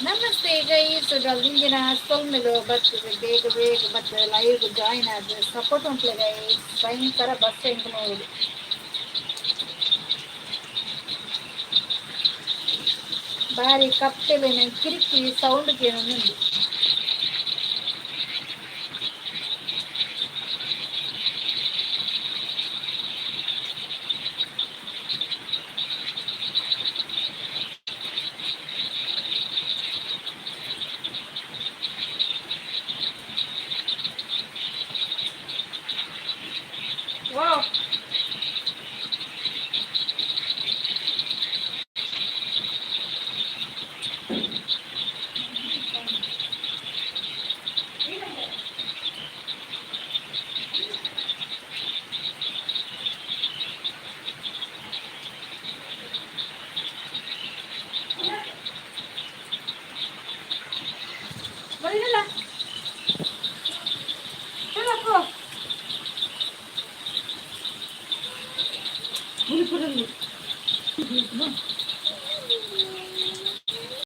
Namaste guys. ದಿಂಜಿನ ಸೊಲ್ಮೆಲು. ಬರ್ತದೆ, ಬೇಗ ಬೇಗ ಬರ್ತದೆ. ಲೈವ್ ಜಾಯಿನ್ ಆದ್ ಸಪೋರ್ಟ್ ಉಂಟ್ಲೆ ಗೈಸ್. ಭಯಂಕರ ಬಸ್ ಎಂಕ್ ನೋಡು. ಬಾರಿ ಕಪ್ಪೆಲೆನ ಕಿರಿಕಿ ಸೌಂಡ್ ಕೇನೊಂದುಂಡು. ವಾವ್. ಬರಲಿಲ್ಲ. ಚಲೋ.